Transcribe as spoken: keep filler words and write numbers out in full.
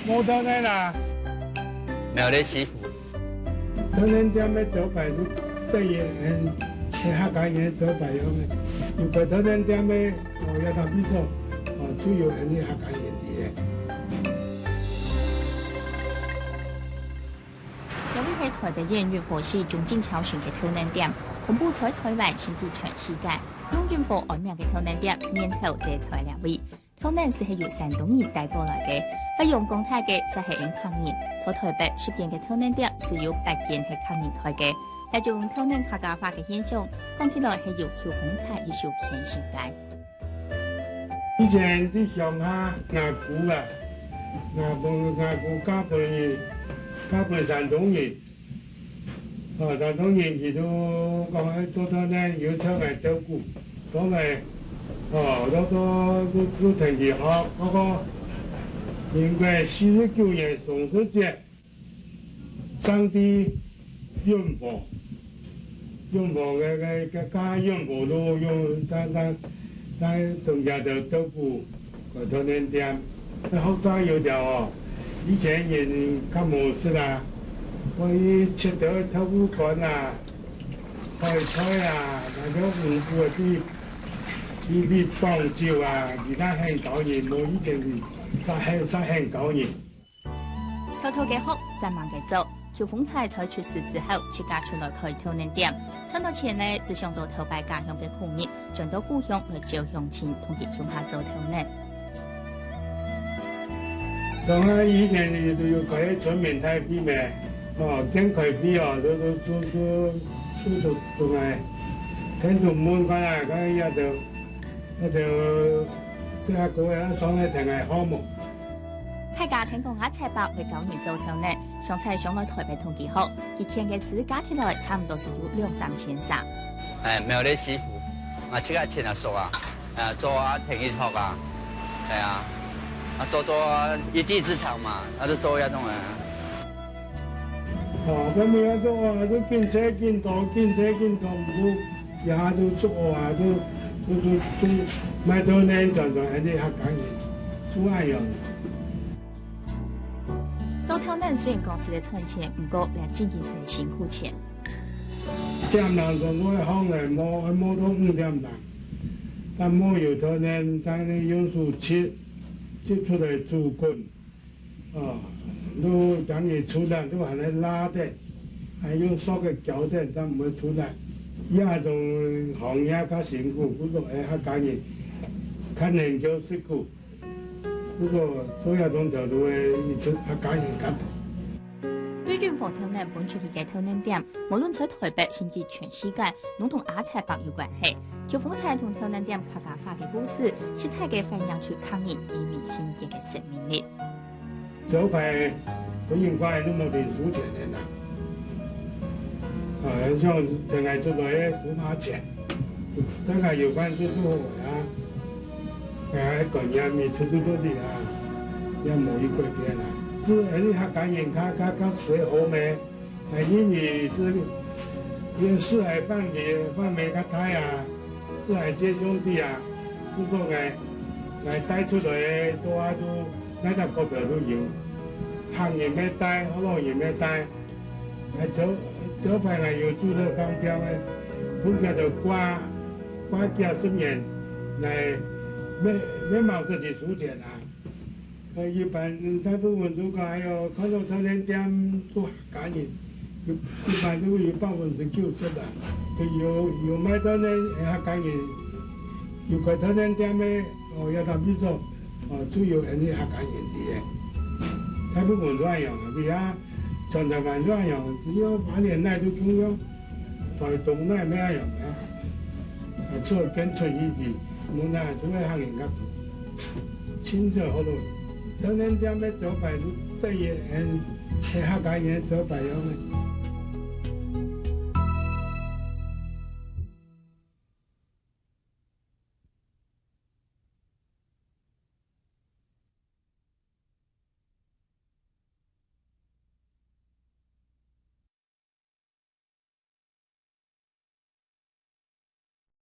無豆奶啦。沒有咧，師傅。豆奶店个招牌就等於係客家人个招牌樣个，有開豆奶店个，哦，也當比較，哦，就有恁呢客家人个。這位係台北縣雲林市中正橋脣个豆奶店，分布在台灣甚至全世界。用雲林安名个豆奶店，源頭就在這位。 豆奶就係由山東人帶過來个，會用講大个就係𫣆客人。在台北十間个豆奶店，就有八間係客人開个。這種豆奶客家話个現象，講起來係由邱豐財一手牽成个。以前在鄉下，吾姑啊，吾婆，吾姑嫁分，嫁分山東人， 哦，當多人佢都講，哎，做豆奶有出來照顧，所以，哦，都，都，都，都同佢學，嗰個民國四十九年雙十節，正在運貨，運貨个，个，个，个運貨路用，正，正，正同佢兜照顧。 開豆奶店，該學生有條哦，以前人較無食啊，可以切兜豆腐乾啊，開菜啊，那條五穀个地，地，地放酒啊，其他很高人，無以前个，啥很，啥很高人。偷偷个學，煞猛个做，邱豐財在出師之後，自家出來開豆奶店。賺到錢呢，就想到頭擺家鄉个苦日， 轉到故鄉來招鄉親，同佢共下做豆奶。當然以前就有開村民大會咩，哦，見開會哦，就，就，就，就，就，就，就來，聽眾問看啊，看也就，也就，這下各位上來聽下好無？ 大家聽講阿財伯會教人做豆奶，想才想來台北同佢學，佢錢个事加起來差毋多係有兩三千儕。哎，沒有咧，師傅，啊，這個錢啊，熟啊，啊，做啊，聽佢學啊，哎呀，啊，做做啊，一技之長嘛，啊，就做那種啊。哦，佢每日做啊，就緊切緊做，緊切緊做，毋就 也就做啊，就，就，就，就賣豆奶轉轉，恁呢客家人，就恁樣。做豆奶雖然講係在賺錢，毋過這正經係辛苦錢。點零鐘愛䟘來，無，無到五點零，但無有豆奶，在該用手接，接出來煮滾。 哦，都將佢煮爛，都還來拉等，還用索个攪等，正毋會煮爛。這種行業較辛苦，故所，哎，客家人較能夠食苦，故所做這種頭路个，一直客家人較多。對雲林豆奶分出去个豆奶店，無論在台北甚至全世界，攏同阿財伯有關係。邱豐財同豆奶店客家話个故事，實在个反映出客人移民新界个生命力。 招牌分人看都無定收錢个啦。啊，像等下出來个收拿錢，大家有關就做好啊。啊，觀念你出出做的啊，也無一改變啊。是，哎，你客家人較，較，較隨和咩？ 哎，因為係，因為四海範圍，範圍較大啊，四海皆兄弟啊，故所𠊎，𠊎帶出來个做啊，就哪隻國家都有，客人乜帶，學老人乜帶，哎，招，招牌𠊎有註冊商標个，分佢兜掛，掛幾十年來，乜，乜無實際收錢啊。 呃，一般，嗯，大部分就講，哎喲，看到豆奶店做客家人，一，一般都有百分之九十啦，都有，有賣豆奶个客家人，有開豆奶店个，哦，也當比較，哦，就有恁呢客家人个。大部分都恁樣啊，你啊，全台灣都恁樣，只有八年內都共樣。 在東南亞樣个，啊，出跟出去个，無哪，就係客人較多，清楚好多。當然，店个招牌就等於，嗯，係客家人个招牌樣个。